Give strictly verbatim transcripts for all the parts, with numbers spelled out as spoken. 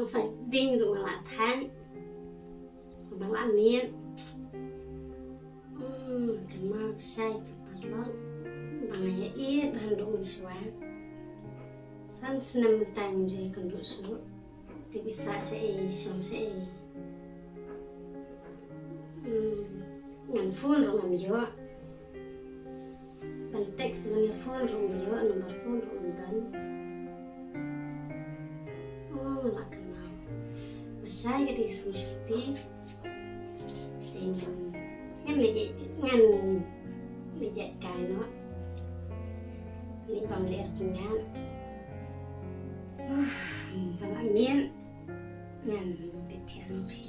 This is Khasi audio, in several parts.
Sa ding ruh nga la thait. Ba la miet. Hmm, kan ma shai tu parlok. Ba nga ïa ban duh mynshuwa. San snem mynta ngam ju ïakynduh shuh. Tip i sah sha ei, shong sha ei. Hmm, ngan phone ruh ngam ïoh. Ban text ban ïa phone ruh ngam ïoh, number phone ruh ngam don. Oh, la kynmaw. Ba shai ka dei ka sngi shuti. Te ngan, ngan leit, ngan leit ïaid kai noh. Leit bam leh ar pynïaid. Uf, ba la miet. Ngan leit thiah noh phi.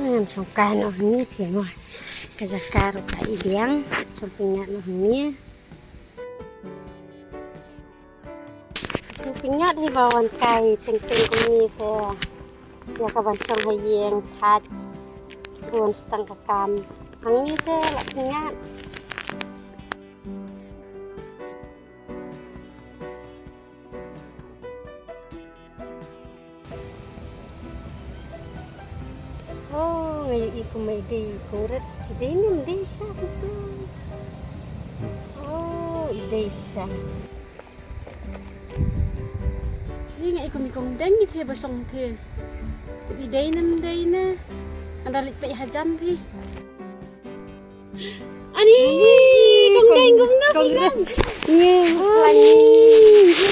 Ngan shong kai noh hangne phi mo. Ka jaka ruh ka i biang, shong pynïaid noh hangne. Shong pynïaid hi ba wan kai teng teng kumne te. Ïa ka ban shong ha ïing thait. Wan stang ka kam. Hangne te la pynïaid. Oh, nga ïohi kum i dei kong rit, i dei ne ym dei sha kumtu. Oh, i dei sha. Ni nga ïohi kum i kong deng i the ba shong the. Tip i dei ne ym dei ne. Nga da leit peit hajan phi. Ani, kong deng kumno phi long? Ngi, ani,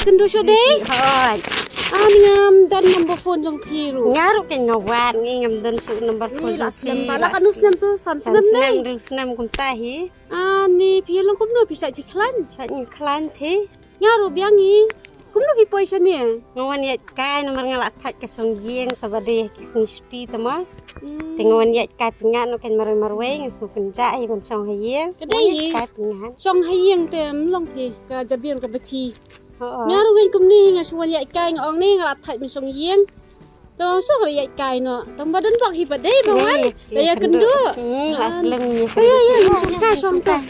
kynduh shuh dei? Hooid. Ani ngam don number phone jong phi ruh. Nga ruh kein nga wad, ngi ngam don shuh number phone jong phi. Ni la snem ba la katno snem tu, san snem dei? San snem, hynriew snem kumta hi. Ani phi long kumno phi shait phi khlaiñ? Shait ngi khlaiñ phi. Nga ruh biang hi. Kumno phi poi shane? Nga wan ïaid kai namar nga la thait ka shong ïing sa ba dei ki sngi shuti te mo. Hmm. Te nga wan ïaid kai pyngngad noh kein marwei marwei nga shu kynjah hi ban shong ha ïing. Ka dei hi. Wan ïaid kai pyngngad. Shong ha ïing te ym long phi ka jabieng ka bathi. Hooid. Nga ruh ngan kumne nga shu wan ïaid kai nga ong ne nga la thait ban shong ïing. To shu ka la ïaid kai noh. Tang ba don bok hi pat dei ba wan. Ïa, ïa, ïa kynduh. Hmm, la slem ïa kynduh. Ïa, ïa, shong kai, shong kai.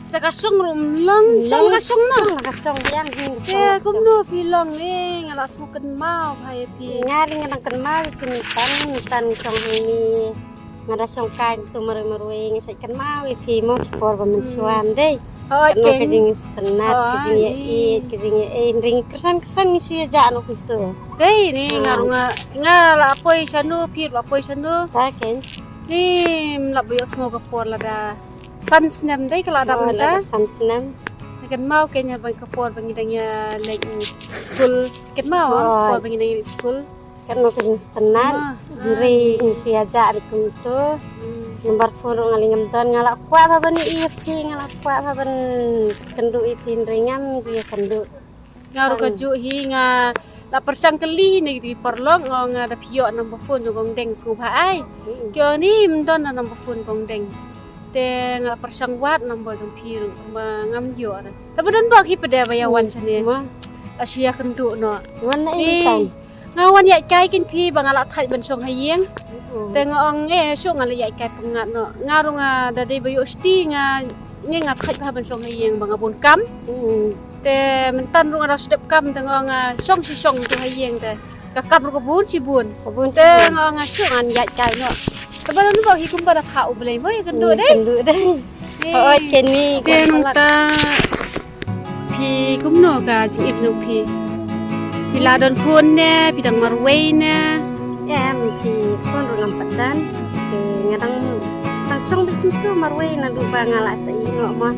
Te ka shong ruh ym long, shong ka shong noh. Shong ka shong biang hi. Te kumno phi long ne nga la sngewkynmaw bha ïa phi. Nga ruh nga dang kynmaw ïa phi mynta, mynta shong hi ni. Nga da shong kai tu marwei marwei nga shait kynmaw ïa phi mo ki por ba mynshuwa dei. Hooid, ka jingïasngewtynnat, ka jingïaieit, ka jingïaieit, hynrei ngi kyrsan kyrsan ngi shu ïa jah noh kumtu. Dei ni nga ruh nga, nga la poi shano phi ruh la poi shano. Ta kein. Ni ym lah ba ïohsngew ka por lada san snem dei ka la dap mynta. San snem. Nga kynmaw kein ïa ba ka por ba ngi dang ïa leit skul, kynmaw ka por ba ngi dang ïa leit skul. Katno ka jingïasngewtynnat. Hynrei ngi shu ïa jah ruh kumtu. Number phone ruh nga lei ngam don, nga la kwah bha ban ïohi ïa phi, nga la kwah bha ban kynduh ïa phi hynrei ngam ju ïa kynduh. Nga ruh kajuh hi nga la pyrshang kylli na ki paralok nga ong da phi ïoh number phone jong kong Deng sngewbha ai. Ki ong ni ym don na number phone kong Deng. Te nga la pyrshang wad number jong phi ruh ba ngam ïoh. Te ba don bok hi pat de ba ïa wan shane. La shu ïa kynduh noh. Wan na ïing. Nga wan ïaid kai kein phi ba nga la thait ban shong ha ïing. Te nga ong eh shu nga la ïaid kai pyngngad noh. Nga ruh nga da dei ba ïoh shti nga ngi nga thait bha ban shong ha ïing ba nga bun kam. Te mynta ruh nga da shu dep kam te nga ong nga shong shi shong tu ha ïing te. Ka kam ruh ka bun shi bun. Te nga ong nga shu ngan ïaid kai noh. Te ba don bok hi kumba da phah U Blei mo ïa kynduh dei. Kynduh dei. Hooid kein ni. Te nangta phi kumno ka jingim jong phi? Phi la don phone ne, phi dang marwei ne? Em, phi phone ruh ngam pat don. Te nga dang, dang shong beit kumtu marwei naduh ba nga la shah ïehnoh mo.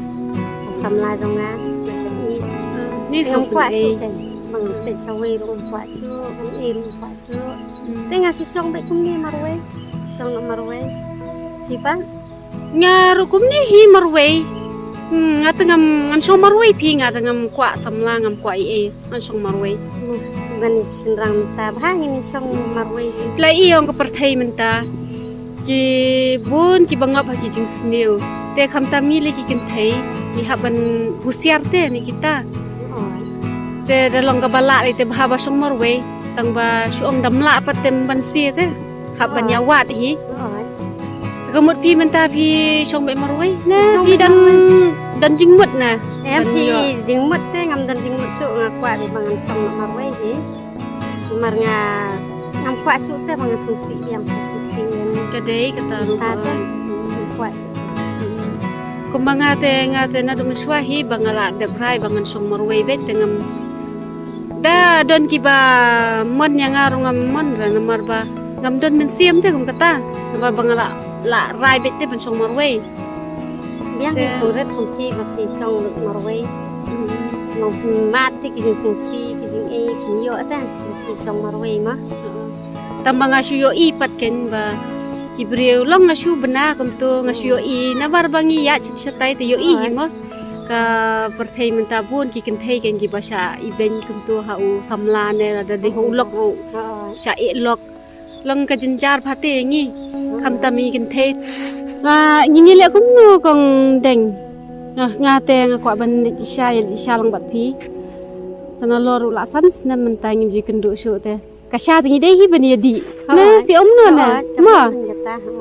U samla jong nga la shah ïeh. Ni ngam kwah shuh kein. Ban peit shawei ruh ngam kwah shuh, ban ei ruh ngam kwah shuh. Te nga shu shong beit kumne marwei. Shong noh marwei. Phi pat? Nga ruh kumne hi marwei. Hmm, nga te ngam, ngan shong marwei phi, nga te ngam kwah samla, ngam kwah ei ei, ngan shong marwei. Hmm, ban shynrang mynta bha ngin shong marwei. Phi la i ong ka pyrthei mynta, ki bun kiba ngop ha ki jingsniew. Te khamtam ngi lei ki kynthei, ngi hap ban husiar te ne kita. Oh. Te da long kaba lah lei te bha ba shong marwei, tang ba shu ong dam lah pat te ban sie te. Hap ban ïa wad hi. Te ka mut phi mynta phi shong beit marwei ne phi dang don jingmut na? Em, phi jingmut te ngam don jingmut shuh, nga kwah beit ba ngan shong marwei hi. Namar nga ngam kwah shuh te ba ngan sngewsih biang sa shisien. Ka dei kata ruh. Te ngam kwah shuh. Kumba nga te, nga te naduh mynshuwa hi ba nga la dep rai ba ngan shong marwei beit te ngam Da don kiba mon ïa nga ruh ngam mon re namar ba ngam don mynsiem te kum kata. Namar ba nga la, la rai beit te ban shong marwei. Biang te ki khyndiat kum phi ba phi shong marwei. Hmm. Nong phi mad te ki jingsngewsih ki jingei phi ïoh te phi shong marwei ma. Tang ba nga shu ïohi pat ken ba ki briew long nga shu bna kumto nga shu ïohi namar ba ngi ïaid sha, shatai te ïohi hi ma. Ka pyrthei mynta bun ki kynthei ken kiba shah ibeiñ kumto ha u samla ne lada dei ha u lok ruh. Shah eh lok. Long ka jynjar bha te ngi. Khamtam ngi kynthei. Ba ngi ngi leh kumno kong Deng. Nga, nga te nga kwah ban leit sha, ïa leit sha lang bad phi. Sa nalor ruh la san snem mynta ngim ju kynduh shuh te. Ka sha te ngi dei hi ban ïa dih. Ne phi ong kumno ne? Ma.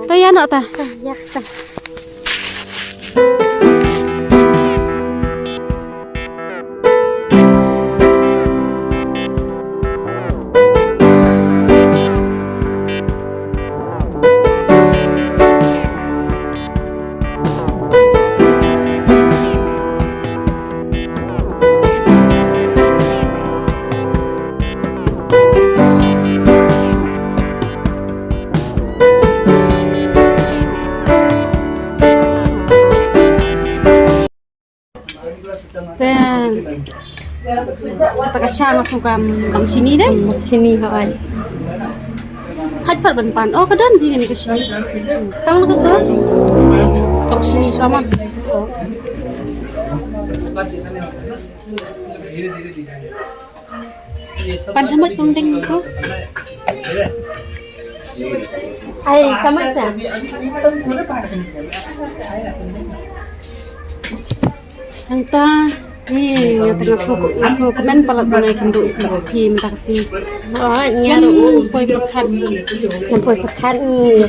To ïa noh ta. Te kata ka sha nga sngew kam, kam shini de. Shini hooid. Khat pat ban pan. Oh, ka don phi kane ka shini. Tang na ka dos. Tang shini sha ma. Pan shamoit kong Deng ko. Ai, shamoit sa. Hangta, ni, nga tengah sukuk, nga sukuk men palat bang ai kynduh ita phi mynta ka sngi. Oh, ïa ruh poi pyrkhat. Poi pyrkhat,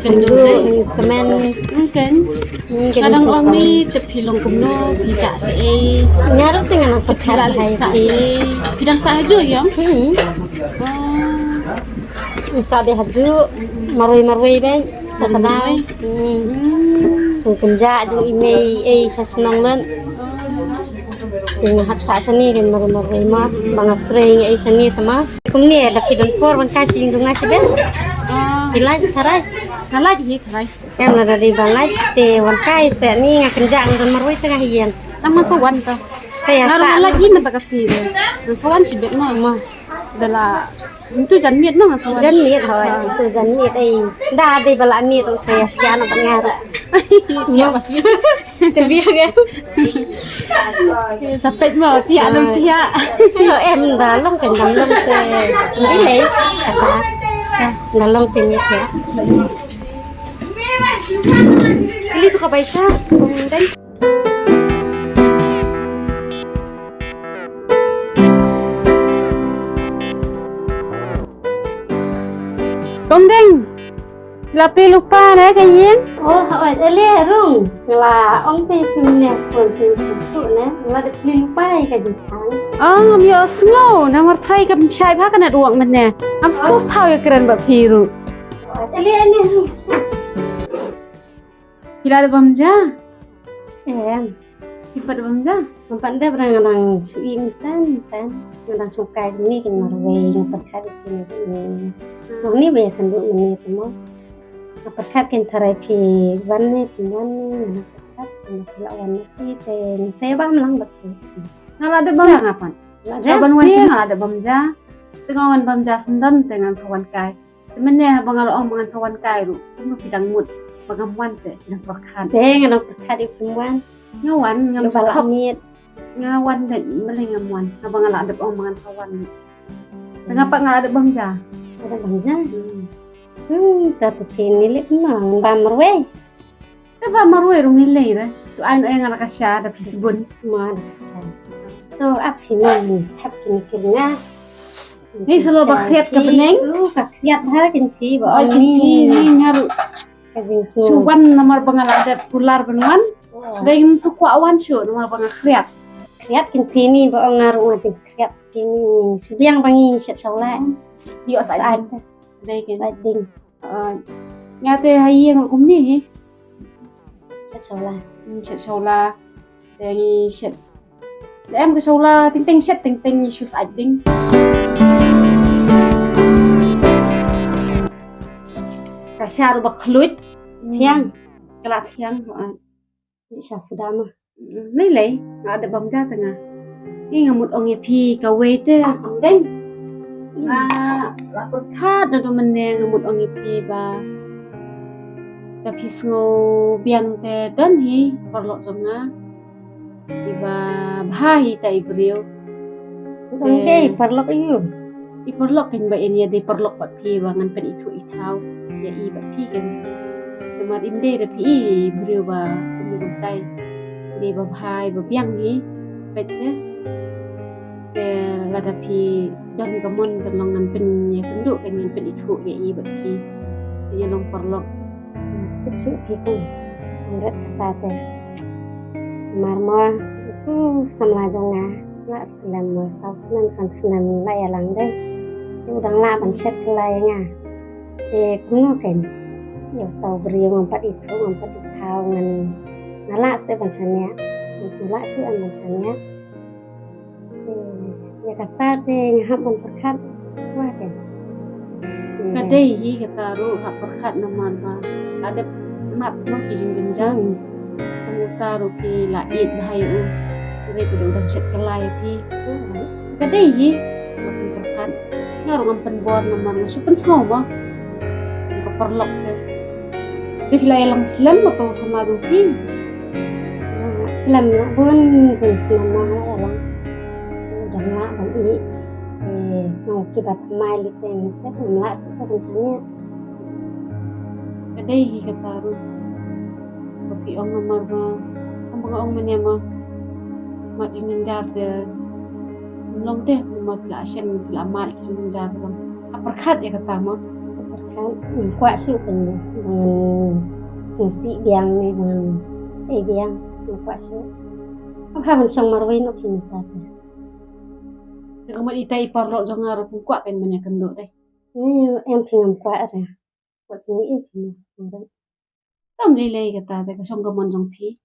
kynduh, kmen. Mungkin. Nga dang ong ni te phi long kumno, phi jah shaei. Nga ruh te nga nang pyrkhat hai phi. Phi dang sah hajuh ïa? Hmm. Oh. Sah dei hajuh, marwei marwei beit. Marwei. Hmm. Sngewkynjah jong i mei ei sha shnong lut. Te nga hap sah shane kan marwei marwei ma. Ba nga trei ei shane te ma. Kumne da phi don por wan kai sha ïing jong nga shibit. Phi lait tharai? Nga lait hi tharai. Em, lada dei ba lait te wan kai seh ni nga kynjah nga don marwei tengah ïing. Nang man sa wan to. Sa ïa nga ruh sa nga lait hi mynta ka sngi te. Nang sa wan shibit ma. Ma. Da la ntu jan miet ma nga sa wan. Jan miet hooid, ntu jan miet ei. Da dei ba la miet ruh sa ïa sa ïa na ba nga ruh. Te biang em. Sa peit ma ïa nang ïa. Em da long kan dam long te. Dei lei. Kata. Da long te miet ïa. Ili tu ka bai sha. Kong Deng, la plie lypa ne ka ïing? Oh, hooid, ale rung. Nga la ong te phi ne, phi ne, phi ne, nga la dep plie lypa ïa ka jingkhang. Oh, ngam ïohsngew, namar tharai kam shai bha ka network mynne. Ngam sngewthuh ïa kren bad phi ruh. Hooid, ale, ale rung. Phi la dep bam ja? Em. Phi pat dep bam ja? Nga pat dep, nga dang shu ïeng mynta mynta. Nga dang shu kai kine ki marwei, nga pyrkhat ïa kine kine. Nga ni ba ïa kynduh mynne te mo. Nga pyrkhat kin tharai phi wan ne phi wan ne, nga pyrkhat phi la wan ne phi te, nga sa ïa bam lang bad phi. Nga la dep bam ja nga pat. Nga ban wan sha nga la dep bam ja. Te nga wan bam ja syndon te ngan sa wan kai. Te mynne haba nga la ong ba ngan sa wan kai ruh, kumno phi dang mut ba ngam wan se, phi dang pyrkhat? Te nga dang pyrkhat ïa phi wan. Nga wan, ngam Ïa ba la thok. Miet. Nga wan dei, balei ngam wan? Haba nga la dep ong ba ngan sa wan. Tang nga pat nga la dep bam ja. Ada bam ja. Hmm. Hmm, ta te ni lek ma bam marwei. Te bam marwei rung ni lei re. Su ai no yang ada kasha, ada phi sbun. Ma ada kasha. To ap phi ma ni, ap phi ni kir nga. Ni selo ba khriat ka bneng. Lu ka khriat ha kin phi ba. Oi, kin phi ni nyaru. Ka jingsngew. Su wan namar ba nga la dep kular ban wan. Oh. Dei ngam su kwah wan shuh namar ba nga khriat. Khriat kin phi ni ba ong nga ruh nga jingkhriat phi ni. Su biang ba ngi shet shawla. Ïoh sa ding. Dei kin. Sa ding. Ah, nga te ha ïing ruh kumni hi. Shet shawla. Hmm, shet shawla. Te ngi shet. Te em ka shawla teng teng shet teng teng ngi shu sa ding. Ka sha ruh ba khluit. Hmm. Thiang. Ka la thiang. Ah. Di sha suda ma. Lei lei, nga da bam ja tang nga. Ïa nga mut ong ïa phi kawei te, ong deng. Nga la pyrkhat naduh mynne nga mut ong ïa phi ba. Te phi sngew biang te don hi paralok jong nga. Iba bha hi ta i briew. Dang dei paralok ïa u. I paralok kan ba in ïa dei paralok bad phi ba ngan pynithuh ithaw ïa i bad phi kan. Namar im dei da phi i briew ba kum i kumtai. Dei ba bha i ba biang hi. Peit te. Te lada phi don ka mon te long ngan pynïakynduh kan ngan pynithuh ïa i bad phi. Te ïa long paralok. Tip shuh phi kan. Ngat kata te. Mar mo tu samla jong nga. Nga slem mo saw snem san snem la ïa lang dei. Tu dang lah ban shet kylla ïa nga. Te kumno kan. Ïa tau briew ngam pat ithuh ngam pat ithaw ngan. Nga lah se ban shaniah. Ngan shu lah shuh ban shaniah. Ïa kata te nga hap ban pyrkhat shuwa te. Ka dei hi kata ruh hap pyrkhat namar ba la dep mat noh ki jingjynjar. Hmm. Kumta ruh ki la ïeit bha ïa u. Hynrei ka dei u dang shet kylla ïa phi. Hmm. Ka dei hi hap pyrkhat. Nga ruh ngam pynbor namar nga shu pynsngew mo. Ka paralok te. Te phi la ïalang slem ma to samla jong phi? Ah, slem noh bun bun snem ma la ïalang. Dang lah ban ïeh. Eh, sngew kiba thymmai lei te ngam lah shuh ban shaniah. Ka dei hi kata ruh. Ba phi ong namar ba, ong ba nga ong mynne ma. Mat jingjynjar te. Ym long te namar phi la shem phi la mad jingjynjar te. Hap pyrkhat ïa kata mo. Hap pyrkhat, ngam kwah shuh pynban. Ban sngewsih biang ne ban ei biang, ngam kwah shuh. Hap hap ban shong marwei noh phi mynta te. Te ka mut ita i paralok jong nga ruh kum kwah kan ban ïakynduh dei. Em phi ngam kwah re. Kwah sngewsih phi mynta. Tam lei lei kata te ka shong ka mon jong phi.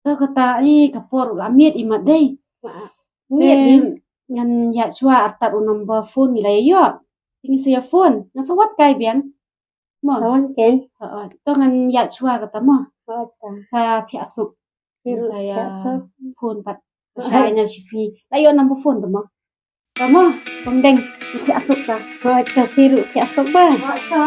Te kata i ka por la miet i mat dei. Miet i. Ngan ïa shuwa artat u number phone ngi la ïa ïoh. Ngi sa ïa phone. Ngan sa wad kai biang. Mo. Sa wad kai. Ha, ha. To ngan ïa shuwa kata mo. Sa thiah suk. Ngan sa ïa phone pat. Sa ïa shi sngi. La ïoh number phone to mo. Tama, pang deng, thiah suk ka. Hoi, ka phi ruh thiah suk ba. Hoi, ka.